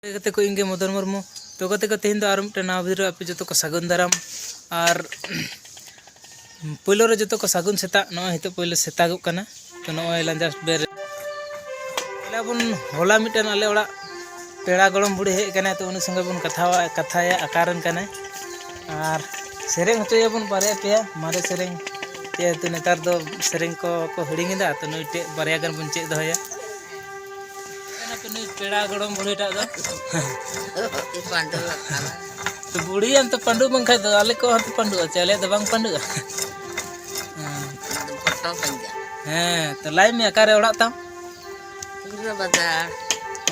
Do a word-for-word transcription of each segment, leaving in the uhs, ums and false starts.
ᱜᱟᱛᱮ ᱠᱚ, ᱤᱧ ᱜᱮ ᱢᱚᱫᱚᱱ ᱢᱩᱨᱢᱩ᱾ ᱛᱚ ᱜᱟᱛᱮ ᱠᱚ, ᱛᱮᱦᱮᱧ ᱫᱚ ᱟᱨ ᱢᱤᱫᱴᱮᱱ ᱱᱟᱣᱟ ᱵᱷᱤᱰᱤᱭᱳ ᱨᱮ ᱟᱯᱮ ᱡᱚᱛᱚ ᱠᱚ ᱥᱟᱹᱜᱩᱱ ᱫᱟᱨᱟᱢ᱾ ᱟᱨ ᱯᱳᱭᱞᱳ ᱨᱮ ᱡᱚᱛᱚ ᱠᱚ ᱥᱟᱹᱜᱩᱱ ᱥᱮᱛᱟᱜ᱾ ᱱᱚᱜᱼᱚᱭ ᱱᱤᱛᱚᱜ ᱯᱳᱭᱞᱳ ᱥᱮᱛᱟᱜᱚᱜ ᱠᱟᱱᱟ᱾ ᱛᱚ ᱱᱚᱜᱼᱚᱭ ᱞᱟᱸᱡᱟ ᱵᱮᱨ ᱦᱚᱞᱟ ᱵᱚᱱ, ᱦᱚᱞᱟ ᱢᱤᱫᱴᱮᱱ ᱟᱞᱮ ᱚᱲᱟᱜ ᱯᱮᱲᱟ ᱜᱚᱲᱚᱢ ᱵᱩᱲᱦᱤ ᱦᱮᱡ ᱟᱠᱟᱱᱟᱭ᱾ ᱛᱚ ᱩᱱᱤ ᱥᱚᱸᱜᱮ ᱵᱚᱱ ᱠᱟᱛᱷᱟᱣᱟ, ᱠᱟᱛᱷᱟᱭᱟ, ᱚᱠᱟᱨᱮᱱ ᱠᱟᱱᱟᱭ᱾ ᱟᱨ ᱥᱮᱨᱮᱧ ᱦᱚᱪᱚᱭᱟᱵᱚᱱ ᱵᱟᱨᱭᱟ ᱯᱮᱭᱟ ᱢᱟᱨᱮ ᱥᱮᱨᱮᱧ, ᱡᱮᱦᱮᱛᱩ ᱱᱮᱛᱟᱨ ᱫᱚ ᱥᱮᱨᱮᱧ ᱠᱚ ᱠᱚ ᱦᱤᱲᱤᱧ ᱮᱫᱟ᱾ ᱛᱚ ᱱᱩᱭ ᱴᱷᱮᱡ ᱵᱟᱨᱭᱟ ᱜᱟᱱ ᱵᱚᱱ ᱪᱮᱫ ᱫᱚᱦᱚᱭᱟ᱾ ᱱᱩᱭ ᱯᱮᱲᱟ ᱜᱚᱲᱚᱢ ᱵᱩᱲᱦᱤᱴᱟᱜ ᱫᱚ᱾ ᱯᱟᱹᱰᱩ ᱟᱠᱟᱱᱟ᱾ ᱛᱚ ᱵᱩᱲᱦᱤᱭᱟᱢ ᱛᱚ ᱯᱟᱹᱰᱩ ᱵᱟᱝᱠᱷᱟᱡ ᱫᱚ ᱟᱞᱮ ᱠᱚ ᱦᱚᱸ ᱯᱟᱹᱰᱩᱜᱼᱟ ᱪᱮ? ᱟᱞᱮ ᱫᱚ ᱵᱟᱝ ᱯᱟᱹᱰᱩᱜᱼᱟ᱾ ᱦᱮᱸ᱾ ᱟᱫᱚ ᱯᱷᱳᱴᱳ ᱠᱟᱱ ᱜᱮᱭᱟ᱾ ᱦᱮᱸ, ᱛᱚ ᱞᱟᱹᱭ ᱢᱮ, ᱚᱠᱟᱨᱮ ᱚᱲᱟᱜ ᱛᱟᱢ? ᱜᱩᱨᱟ ᱵᱟᱡᱟᱨ᱾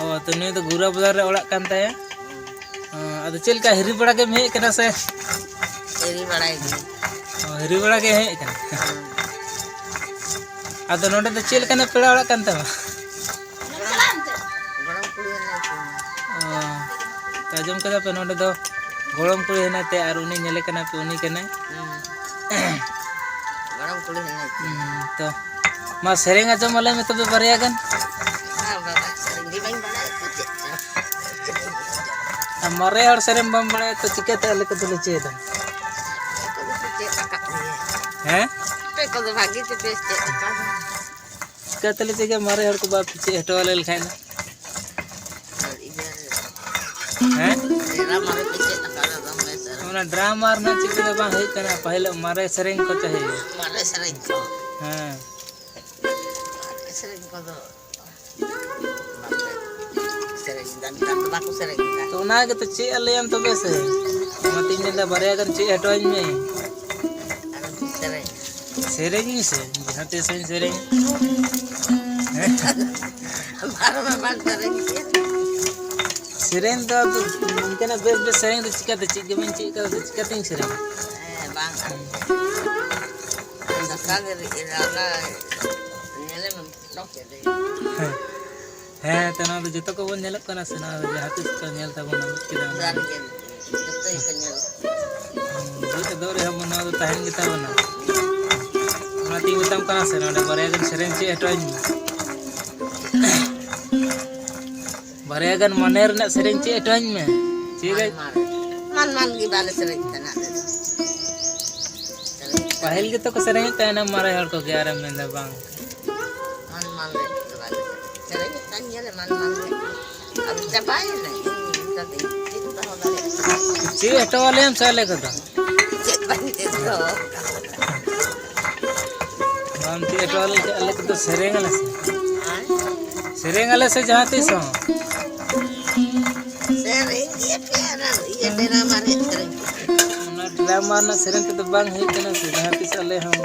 ᱚ, ᱛᱚ ᱱᱩᱭ ᱫᱚ ᱜᱩᱨᱟ ᱵᱟᱡᱟᱨ ᱨᱮ ᱚᱲᱟᱜ ᱠᱟᱱ ᱛᱟᱭᱟ᱾ ᱚ, ᱟᱫᱚ ᱪᱮᱫ ᱞᱮᱠᱟ, ᱦᱤᱨᱤ ᱵᱟᱲᱟ ᱜᱮᱢ ᱦᱮᱡ ᱠᱟᱱᱟ ᱥᱮ? ᱦᱤᱨᱤ ᱵᱟᱲᱟᱭ ᱜᱮ᱾ ᱚ, ᱦᱤᱨᱤ ᱵᱟᱲᱟ ᱜᱮ ᱦᱮᱡ ᱠᱟᱱᱟ᱾ ᱦᱮᱸ᱾ ᱟᱫᱚ ᱱᱚᱰᱮ ᱫᱚ ᱪᱮᱫ ᱞᱮᱠᱟᱱᱟᱜ ᱯᱮᱲᱟ ᱚᱲᱟᱜ ᱠᱟᱱ ᱛᱟᱢᱟ? ᱜᱚᱲᱚᱢ ᱠᱩᱲᱤ ᱦᱮᱱᱟᱭ ᱛᱤᱧᱟ᱾ ᱚ, ᱛᱚ ᱟᱸᱡᱚᱢ ᱠᱮᱫᱟ ᱯᱮ, ᱱᱚᱰᱮ ᱫᱚ ᱜᱚᱲᱚᱢ ᱠᱩᱲᱤ ᱦᱮᱱᱟᱭ ᱛᱮ ᱟᱨ ᱩᱱᱤ ᱧᱮᱞᱮ ᱠᱟᱱᱟ ᱯᱮ, ᱩᱱᱤ ᱠᱟᱱᱟᱭ᱾ ᱦᱩᱸ᱾ ᱜᱚᱲᱚᱢ ᱠᱩᱲᱤ ᱦᱮᱱᱟᱭ ᱛᱤᱧᱟ᱾ ᱦᱩᱸ, ᱛᱚ ᱢᱟ ᱥᱮᱨᱮᱧ ᱟᱸᱡᱚᱢ ᱟᱞᱮ ᱢᱮ ᱛᱚᱵᱮ ᱵᱟᱨᱭᱟ ᱜᱟᱱ᱾ ᱵᱟᱝ ᱵᱟᱵᱟ, ᱥᱮᱨᱮᱧ ᱜᱮ ᱵᱟᱹᱧ ᱵᱟᱲᱟᱭᱟ ᱛᱚ ᱪᱮᱫ ᱪᱚ᱾ ᱟᱨ ᱢᱟᱨᱮ ᱦᱚᱲ ᱥᱮᱨᱮᱧ ᱵᱟᱢ ᱵᱟᱲᱟᱭᱟ ᱛᱚ ᱪᱤᱠᱟᱹᱛᱮ ᱟᱞᱮ ᱠᱚᱫᱚᱞᱮ ᱪᱮᱫᱟ? ᱟᱯᱮ ᱠᱚᱫᱚ ᱯᱮ ᱪᱮᱫ ᱟᱠᱟᱫ ᱜᱮᱭᱟ᱾ ᱦᱮᱸ? ᱟᱯᱮ ᱠᱚᱫᱚ ᱵᱷᱟᱜᱤ ᱛᱮᱯᱮ ᱪᱮᱫ ᱟᱠᱟᱫᱟ᱾ ᱪᱤᱠᱟᱹ ᱛᱮᱞᱮ ᱪᱮᱫᱟ, ᱢᱟᱨᱮ ᱦᱚᱲ ᱠᱚ ᱵᱟᱯᱮ ᱪᱮᱫ ᱦᱚᱴᱚ ᱟᱞᱮ ᱞᱮᱠᱷᱟᱱ ᱫᱚ? ᱟᱨ ᱤᱭᱟᱹ ᱦᱮᱸ? ᱰᱮᱨᱟ ᱢᱟᱨᱮ ᱯᱮ ᱪᱮᱫ ᱟᱠᱟᱫᱟ ᱫᱚᱢᱮ ᱥᱮᱨᱮᱧ᱾ ᱚᱱᱟ ᱰᱨᱟᱢᱟ ᱨᱮᱱᱟᱜ ᱪᱮᱫ ᱠᱚᱫᱚ ᱵᱟᱝ ᱦᱩᱭᱩᱜ ᱠᱟᱱᱟ, ᱯᱟᱹᱦᱤᱞᱟᱜ ᱢᱟᱨᱮ ᱥᱮᱨᱮᱧ ᱠᱚ ᱪᱟᱹᱦᱤ᱾ ᱢᱟᱨᱮ ᱥᱮᱨᱮᱧ ᱠᱚ᱾ ᱦᱮᱸ᱾ ᱢᱟᱨᱮ ᱥᱮᱨᱮᱧ ᱠᱚᱫᱚ ᱵᱟᱯᱮ ᱥᱮᱨᱮᱧ ᱮᱫᱟ, ᱱᱮᱛᱟᱨ ᱫᱚ ᱵᱟᱠᱚ ᱥᱮᱨᱮᱧ ᱮᱫᱟ᱾ ᱛᱚ ᱚᱱᱟ ᱜᱮᱛᱚ ᱪᱮᱫ ᱟᱞᱮᱭᱟᱢ ᱛᱚᱵᱮ ᱥᱮ? ᱚᱱᱟᱛᱤᱧ ᱢᱮᱱᱫᱟ ᱵᱟᱨᱭᱟ ᱜᱟᱱ ᱪᱮᱫ ᱦᱚᱴᱚᱣᱟᱹᱧ ᱢᱮ᱾ ᱟᱨ ᱪᱮᱫ ᱥᱮᱨᱮᱧ? ᱥᱮᱨᱮᱧ ᱢᱮᱥᱮ, ᱡᱟᱦᱟᱸ ᱛᱤᱥ ᱦᱚᱸᱧ ᱥᱮᱨᱮᱧ᱾ ᱦᱮᱸ? ᱵᱟᱨ ᱦᱚᱲ ᱵᱟᱝ ᱥᱮᱨᱮᱧ ᱜᱮᱭᱟ᱾ ᱥᱮᱨᱮᱧ ᱫᱚ ᱟᱫᱚ ᱱᱤᱝᱠᱟᱹᱱᱟᱜ ᱵᱮᱥ ᱵᱮᱥ ᱥᱮᱨᱮᱧ ᱫᱚ ᱪᱤᱠᱟᱹᱛᱮ, ᱪᱮᱫ ᱜᱮ ᱵᱟᱹᱧ ᱪᱮᱫ ᱠᱟᱫᱟ, ᱛᱚ ᱪᱤᱠᱟᱹᱛᱤᱧ ᱥᱮᱨᱮᱧᱟ? ᱦᱮᱸ, ᱵᱟᱝ ᱟᱨᱠᱤ᱾ ᱫᱟᱸᱥᱟᱭ ᱨᱮ ᱨᱟᱜᱟ ᱧᱮᱞᱮᱢ ᱯᱷᱳᱴᱳ ᱠᱮᱫᱮ᱾ ᱦᱮᱸ᱾ ᱦᱮᱸ, ᱛᱚ ᱱᱚᱣᱟ ᱫᱚ ᱡᱚᱛᱚ ᱠᱚᱵᱚᱱ ᱧᱮᱞᱚᱜ ᱠᱟᱱᱟ ᱥᱮ, ᱱᱚᱣᱟ ᱫᱚ ᱡᱟᱦᱟᱸ ᱛᱤᱥ ᱠᱚ ᱧᱮᱞ ᱛᱟᱵᱚᱱᱟ, ᱵᱩᱡ ᱠᱮᱫᱟᱢ? ᱡᱚᱛᱚ ᱜᱮᱠᱚ ᱧᱮᱞ᱾ ᱦᱩᱸ, ᱵᱩᱡ ᱟᱫᱚ ᱨᱮᱦᱚᱸ ᱵᱚᱱ, ᱱᱚᱣᱟ ᱫᱚ ᱛᱟᱦᱮᱱ ᱜᱮᱛᱟ ᱵᱚᱱᱟ᱾ ᱚᱱᱟᱛᱤᱧ ᱢᱮᱛᱟᱢ ᱠᱟᱱᱟ ᱥᱮ, ᱱᱚᱰᱮ ᱵᱟᱨᱭᱟ ᱜᱟᱱ ᱥᱮᱨᱮᱧ ᱪᱮᱫ ᱦᱚᱴᱚ ᱟᱹᱧ ᱢᱮ᱾ ᱵᱟᱨᱭᱟ ᱜᱟᱱ ᱢᱟᱱᱮ ᱨᱮᱱᱟᱜ ᱥᱮᱨᱮᱧ ᱪᱮᱫ ᱦᱚᱴᱚ ᱟᱹᱧ ᱢᱮ᱾ ᱪᱮᱫ ᱨᱮ? ᱢᱟᱱ ᱢᱟᱱ, ᱢᱟᱱ ᱢᱟᱱ ᱜᱮ ᱵᱟᱞᱮ ᱥᱮᱨᱮᱧ ᱛᱟᱦᱮᱱᱟ ᱟᱞᱮ ᱫᱚ᱾ ᱥᱮᱨᱮᱧ ᱯᱟᱹᱦᱤᱞ ᱜᱮᱛᱚ ᱠᱚ ᱥᱮᱨᱮᱧᱮᱫ ᱛᱟᱦᱮᱱᱟ ᱢᱟᱨᱮ ᱦᱚᱲ ᱠᱚᱜᱮ, ᱟᱨᱮᱢ ᱢᱮᱱᱫᱟ ᱵᱟᱝ? ᱢᱟᱱ ᱢᱟᱱ ᱨᱮ ᱫᱚ ᱵᱟᱞᱮ ᱥᱮᱨᱮᱧ᱾ ᱥᱮᱨᱮᱧᱮᱫ ᱠᱟᱱ ᱜᱮᱭᱟᱞᱮ ᱢᱟᱱ ᱢᱟᱱ ᱨᱮ᱾ ᱟᱫᱚ ᱪᱟᱵᱟᱭᱮᱱᱟ, ᱤᱧ ᱱᱮᱛᱟᱨ ᱫᱚ ᱪᱮᱫ ᱦᱚᱸ ᱵᱟᱞᱮ ᱪᱮᱫ ᱦᱚᱴᱚ ᱟᱞᱮᱭᱟᱢ ᱥᱮ ᱟᱞᱮ ᱠᱚᱫᱚ? ᱪᱮᱫ ᱵᱟᱹᱧ ᱪᱮᱫ ᱫᱚ᱾ ᱵᱟᱢ ᱪᱮᱫ ᱦᱚᱴᱚ ᱟᱞᱮ ᱠᱷᱟᱱ ᱟᱞᱮ ᱠᱚᱫᱚ ᱥᱮᱨᱮᱧ ᱟᱞᱮ ᱥᱮ? ᱦᱮᱸ? ᱥᱮᱨᱮᱧ ᱟᱞᱮ ᱥᱮ ᱡᱟᱦᱟᱸ ᱛᱤᱥ ᱦᱚᱸ? ᱥᱮᱨᱮᱧ ᱜᱮ ᱯᱮ ᱟᱨ ᱤᱭᱟᱹ ᱰᱨᱟᱢᱟ ᱨᱮ ᱥᱮᱨᱮᱧ ᱯᱮ᱾ ᱚᱱᱟ ᱰᱨᱟᱢᱟ ᱨᱮᱱᱟᱜ ᱥᱮᱨᱮᱧ ᱛᱮᱫᱚ ᱵᱟᱝ ᱦᱩᱭᱩᱜ ᱠᱟᱱᱟ ᱥᱮ, ᱡᱟᱦᱟᱸ ᱛᱤᱥ ᱟᱞᱮ ᱦᱚᱸ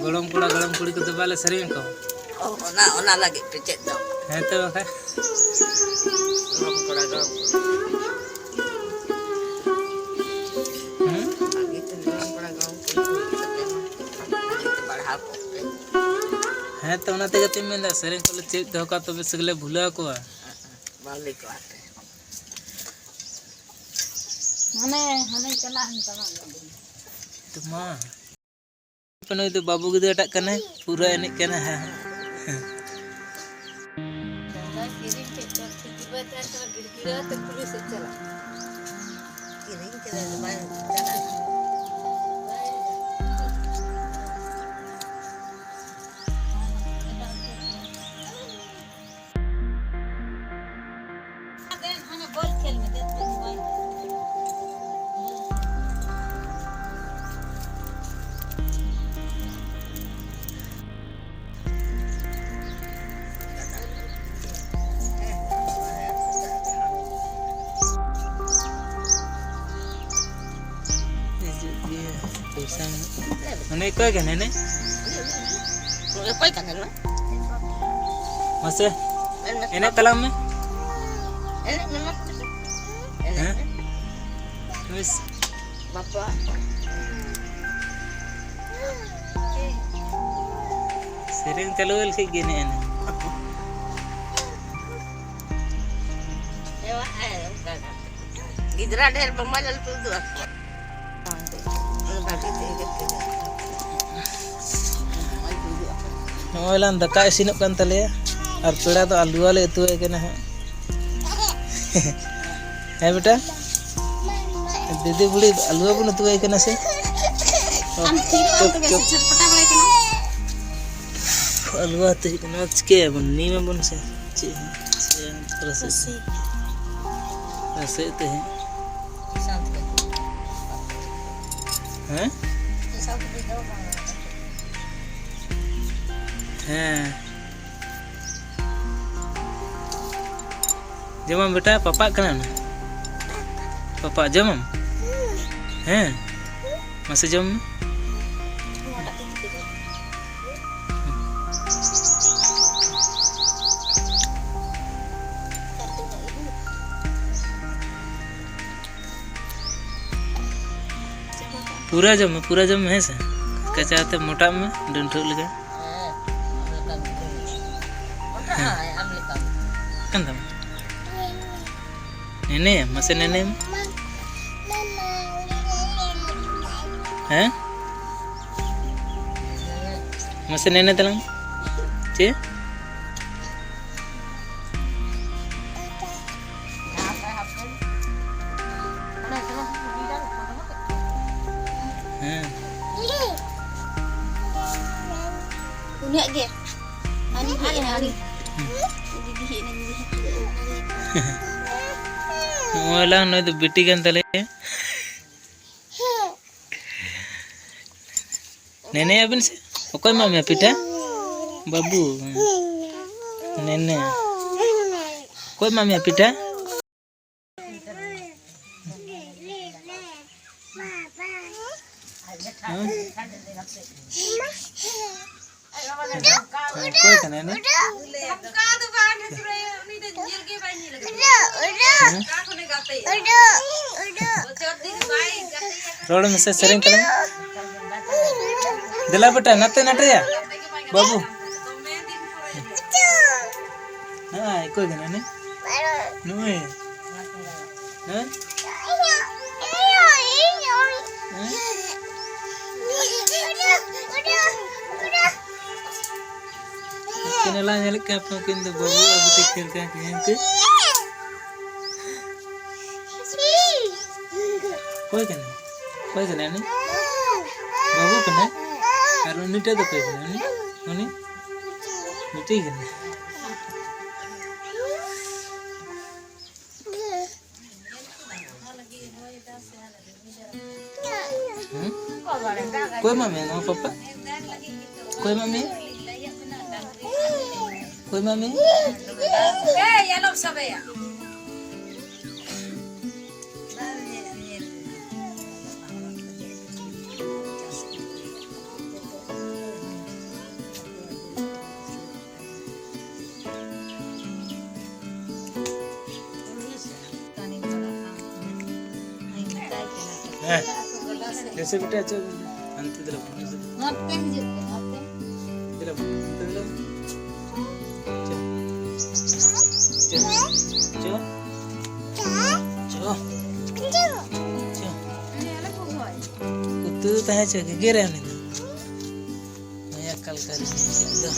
ᱜᱚᱲᱚᱢ ᱠᱚᱲᱟ ᱜᱚᱲᱚᱢ ᱠᱩᱲᱤ ᱠᱚᱫᱚ ᱵᱟᱞᱮ ᱥᱮᱨᱮᱧ ᱟᱠᱚᱣᱟ᱾ ᱚ, ᱚᱱᱟ, ᱚᱱᱟ ᱞᱟᱹᱜᱤᱫ ᱯᱮ ᱪᱮᱫ ᱫᱚ? ᱦᱮᱸ ᱛᱚ ᱵᱟᱠᱷᱟᱡ᱾ ᱜᱚᱲᱚᱢ ᱠᱚᱲᱟ ᱜᱚᱲᱚᱢ ᱠᱩᱲᱤ᱾ ᱦᱮᱸ? ᱵᱷᱟᱜᱤ ᱛᱮ ᱜᱚᱲᱚᱢ ᱠᱚᱲᱟ ᱜᱚᱲᱚᱢ ᱠᱩᱲᱤ ᱠᱚ ᱦᱩᱭᱩᱜ ᱛᱟᱯᱮ ᱢᱟ᱾ ᱵᱷᱟᱜᱤ ᱛᱮ ᱯᱟᱲᱦᱟᱣ ᱠᱚᱜ ᱯᱮ᱾ ᱦᱮᱸ ᱛᱚ, ᱚᱱᱟ ᱛᱮᱜᱮ ᱛᱚᱧ ᱢᱮᱱᱫᱟ, ᱥᱮᱨᱮᱧ ᱠᱚᱞᱮ ᱪᱮᱫ ᱫᱚᱦᱚ ᱠᱟᱜ ᱛᱚᱵᱮ ᱥᱮ ᱜᱮᱞᱮ ᱵᱷᱩᱞᱟᱹᱣ ᱠᱚᱣᱟ᱾ ᱵᱟᱝ ᱞᱟᱹᱭ ᱠᱚᱜᱼᱟ ᱛᱮ᱾ ᱦᱟᱱᱮ, ᱦᱟᱱᱮ ᱪᱟᱞᱟᱜ ᱦᱟᱱ ᱪᱟᱞᱟᱜ ᱞᱟᱹᱜᱤᱫ᱾ ᱛᱚ ᱢᱟ᱾ ᱱᱩᱭ ᱫᱚ ᱵᱟᱹᱵᱩ ᱜᱤᱫᱽᱨᱟᱹ ᱴᱟᱜ ᱠᱟᱱᱟᱭ, ᱯᱩᱨᱟᱹ ᱮᱱᱮᱡ ᱠᱟᱱᱟ᱾ ᱦᱮᱸ᱾ ᱫᱟᱫᱟ ᱠᱤᱨᱤᱧ ᱠᱮᱫ ᱪᱚ, ᱴᱷᱤᱠ ᱜᱮ ᱵᱟᱭ ᱛᱟᱦᱮᱸ ᱠᱟᱱᱟ, ᱜᱤᱲᱜᱤᱲᱟᱹ ᱟᱛᱮ ᱠᱩᱞᱦᱤ ᱥᱮᱫ ᱪᱟᱞᱟᱜ᱾ ᱠᱤᱨᱤᱧ ᱠᱮᱫᱟᱭ ᱫᱚ ᱵᱟᱭ ᱪᱟᱞᱟᱜ᱾ ᱦᱤᱡᱩᱜ ᱜᱮᱭᱟ᱾ ᱯᱚᱭᱥᱟ ᱢᱮᱱᱟᱜ ᱛᱟᱢᱟ᱾ ᱩᱱᱤ ᱚᱠᱚᱭ ᱠᱟᱱᱟᱭ ᱱᱮ? ᱩᱱᱤ ᱚᱠᱚᱭ ᱠᱟᱱᱟᱭ ᱱᱚᱣᱟ? ᱢᱟᱥᱮ, ᱮᱱᱮᱡ ᱢᱮ᱾ ᱮᱱᱮᱡ ᱛᱟᱞᱟᱝ ᱢᱮ᱾ ᱮᱱᱮᱡ ᱢᱮ, ᱢᱟ᱾ ᱮᱱᱮᱡ ᱦᱮᱸ? ᱢᱮ᱾ ᱵᱮᱥ᱾ ᱵᱟᱯᱟ᱾ ᱥᱮᱨᱮᱧ ᱪᱟᱹᱞᱩ ᱞᱮᱠᱷᱟᱡ ᱜᱮ ᱮᱱᱮᱡ ᱮᱱᱟ᱾ ᱦᱮᱣᱟᱜ ᱟᱭ ᱚᱱᱠᱟ ᱜᱮ᱾ ᱜᱤᱫᱽᱨᱟᱹ ᱰᱷᱮᱨ ᱵᱟᱝ ᱢᱟ ᱧᱮᱞ ᱠᱚ ᱩᱫᱩᱜ ᱟᱠᱚᱣᱟ᱾ ᱵᱷᱟᱜᱮ ᱛᱮ ᱜᱮ ᱛᱮ᱾ ᱱᱚᱜᱼᱚᱭ ᱞᱟᱝ ᱫᱟᱠᱟ ᱤᱥᱤᱱᱚᱜ ᱠᱟᱱ ᱛᱟᱞᱮᱭᱟ᱾ ᱟᱨ ᱯᱮᱲᱟ ᱫᱚ ᱟᱞᱩᱣᱟ ᱞᱮ ᱩᱛᱩᱣᱟᱭ ᱠᱟᱱᱟ ᱦᱟᱸᱜ᱾ ᱦᱮᱸ ᱵᱮᱴᱟ? ᱫᱤᱫᱤ ᱵᱩᱲᱤ ᱟᱞᱩᱣᱟ ᱵᱚᱱ ᱩᱛᱩᱣᱟᱭ ᱠᱟᱱᱟ ᱥᱮ? ᱟᱢ ᱛᱤ ᱨᱮ ᱪᱩᱯ, ᱟᱢ ᱛᱮᱜᱮ ᱪᱩᱯ᱾ ᱥᱮ ᱪᱷᱟᱴᱯᱟᱴᱟ ᱵᱟᱲᱟᱭ ᱠᱟᱱᱟ? ᱟᱞᱩᱣᱟ ᱩᱛᱩ ᱦᱩᱭᱩᱜ ᱠᱟᱱᱟ᱾ ᱪᱤᱠᱟᱹᱭᱟᱵᱚᱱ? ᱱᱤᱢ ᱟᱵᱚᱱ ᱥᱮ? ᱪᱮᱫ ᱦᱚᱸ? ᱪᱮᱫ ᱦᱚᱸ? ᱨᱟᱥᱮ᱾ ᱨᱟᱥᱮ᱾ ᱨᱟᱥᱮ ᱩᱛᱩ ᱦᱮᱸ? ᱦᱮᱸ? ᱦᱮᱸ᱾ ᱡᱚᱢᱟᱢ ᱵᱮᱴᱟ, ᱯᱟᱯᱟᱜ ᱠᱟᱱᱟ ᱚᱱᱟ᱾ ᱯᱟᱯᱟ, ᱡᱚᱢᱟᱢ? ᱦᱮᱸ? ᱢᱟᱥᱮ ᱡᱚᱢ ᱢᱮ᱾ ᱯᱩᱨᱟᱹ ᱡᱚᱢ ᱢᱮ, ᱯᱩᱨᱟᱹ ᱡᱚᱢ ᱢᱮ, ᱦᱮᱸ ᱥᱮ? ᱠᱟᱪᱟ ᱛᱮ ᱢᱚᱴᱟᱜ ᱢᱮ, ᱰᱟᱹᱱᱴᱷᱩᱜ ᱞᱮᱠᱟ᱾ ᱦᱮᱸ᱾ ᱠᱟᱱ ᱛᱟᱢᱟ᱾ ᱱᱮᱱᱮ, ᱢᱟᱥᱮ ᱱᱮᱱᱮ ᱢᱮ᱾ ᱦᱮᱸ? ᱢᱟᱥᱮ ᱱᱮᱱᱮ ᱛᱟᱞᱟᱝ᱾ ᱪᱮᱫ? ᱦᱮᱸ᱾ ᱩᱱᱤᱭᱟᱜ ᱜᱮ᱾ ᱦᱟᱹᱱᱤ ᱦᱮᱡ ᱮᱱᱟ, ᱦᱟᱹᱱᱤ᱾ ᱫᱤᱫᱤ ᱦᱮᱡ ᱮᱱᱟ, ᱫᱤᱫᱤ ᱦᱮᱡ ᱮᱱᱟ᱾ ᱱᱚᱜᱼᱚᱭ ᱞᱟᱝ, ᱱᱩᱭ ᱫᱚ ᱵᱤᱴᱤ ᱠᱟᱱ ᱛᱟᱞᱮᱭᱟ᱾ ᱱᱮᱱᱮᱭᱟᱵᱤᱱ ᱥᱮ? ᱚᱠᱚᱭ ᱮᱢᱟᱜ ᱢᱮᱭᱟ ᱯᱤᱴᱷᱟᱹ? ᱵᱟᱹᱵᱩ᱾ ᱱᱮᱱᱮ᱾ ᱚᱠᱚᱭ ᱮᱢᱟᱜ ᱢᱮᱭᱟ ᱯᱤᱴᱷᱟᱹ? ᱦᱮᱸ? ᱚᱠᱚᱭ ᱠᱟᱱᱟᱭ ᱱᱩᱭ? ᱦᱮᱸ? ᱨᱚᱲ ᱢᱮᱥᱮ, ᱥᱮᱨᱮᱧ ᱛᱟᱞᱟᱝ᱾ ᱫᱮᱞᱟ ᱵᱮᱴᱟ, ᱱᱟᱛᱮ ᱱᱟᱴᱨᱮᱭᱟ᱾ ᱵᱟᱹᱵᱩ᱾ ᱦᱮᱸ, ᱚᱠᱚᱭ ᱠᱟᱱᱟᱭ ᱱᱩᱭ? ᱱᱩᱭ᱾ ᱦᱮᱸ? ᱦᱮᱸ? ᱧᱮᱞᱮᱫ ᱠᱟᱱ ᱯᱮ, ᱩᱱᱠᱤᱱ ᱫᱚ ᱵᱟᱹᱵᱩ ᱟᱹᱜᱩ ᱛᱮ ᱠᱷᱮᱞ ᱠᱟᱱ ᱠᱤᱱ ᱦᱮᱸ ᱛᱮ᱾ ᱚᱠᱚᱭ ᱠᱟᱱᱟᱭ? ᱚᱠᱚᱭ ᱠᱟᱱᱟᱭ ᱩᱱᱤ? ᱵᱟᱹᱵᱩ ᱠᱟᱱᱟᱭ? ᱟᱨ ᱩᱱᱤᱴᱟᱜ ᱫᱚ ᱚᱠᱚᱭ ᱠᱟᱱᱟᱭ? ᱩᱱᱤ? ᱩᱱᱤ? ᱢᱤᱫᱴᱤᱡ ᱠᱟᱱᱟᱭ᱾ ᱦᱩᱸ? ᱚᱠᱚᱭ ᱮᱢᱟᱜ ᱢᱮᱭᱟ ᱱᱚᱣᱟ ᱯᱟᱯᱟ? ᱚᱠᱚᱭ ᱮᱢᱟᱜ ᱢᱮᱭᱟ? ᱚᱠᱚᱭ ᱮᱢᱟᱜ ᱢᱮᱭᱟ? ᱦᱮᱸ᱾ ᱡᱮᱥᱮ ᱵᱮᱴᱟ, ᱪᱚ, ᱦᱟᱱᱛᱮ ᱫᱮᱞᱟ, ᱦᱟᱱᱛᱮ ᱫᱮᱞᱟ᱾ ᱱᱚᱛᱮ ᱦᱤᱡᱩᱜ ᱯᱮ, ᱱᱚᱛᱮ᱾ ᱫᱮᱞᱟ, ᱦᱟᱱᱛᱮ ᱫᱮᱞᱟ᱾ ᱪᱚ᱾ ᱪᱚ᱾ ᱪᱚ᱾ ᱪᱚ᱾ ᱪᱚ᱾ ᱩᱛᱩ ᱛᱟᱦᱮᱸ ᱪᱚ, ᱜᱮᱜᱮᱨᱟᱭ ᱩᱱᱤ ᱫᱚ᱾ ᱱᱩᱭ ᱟᱠᱟᱞ ᱠᱟᱹᱨᱤ ᱫᱚ᱾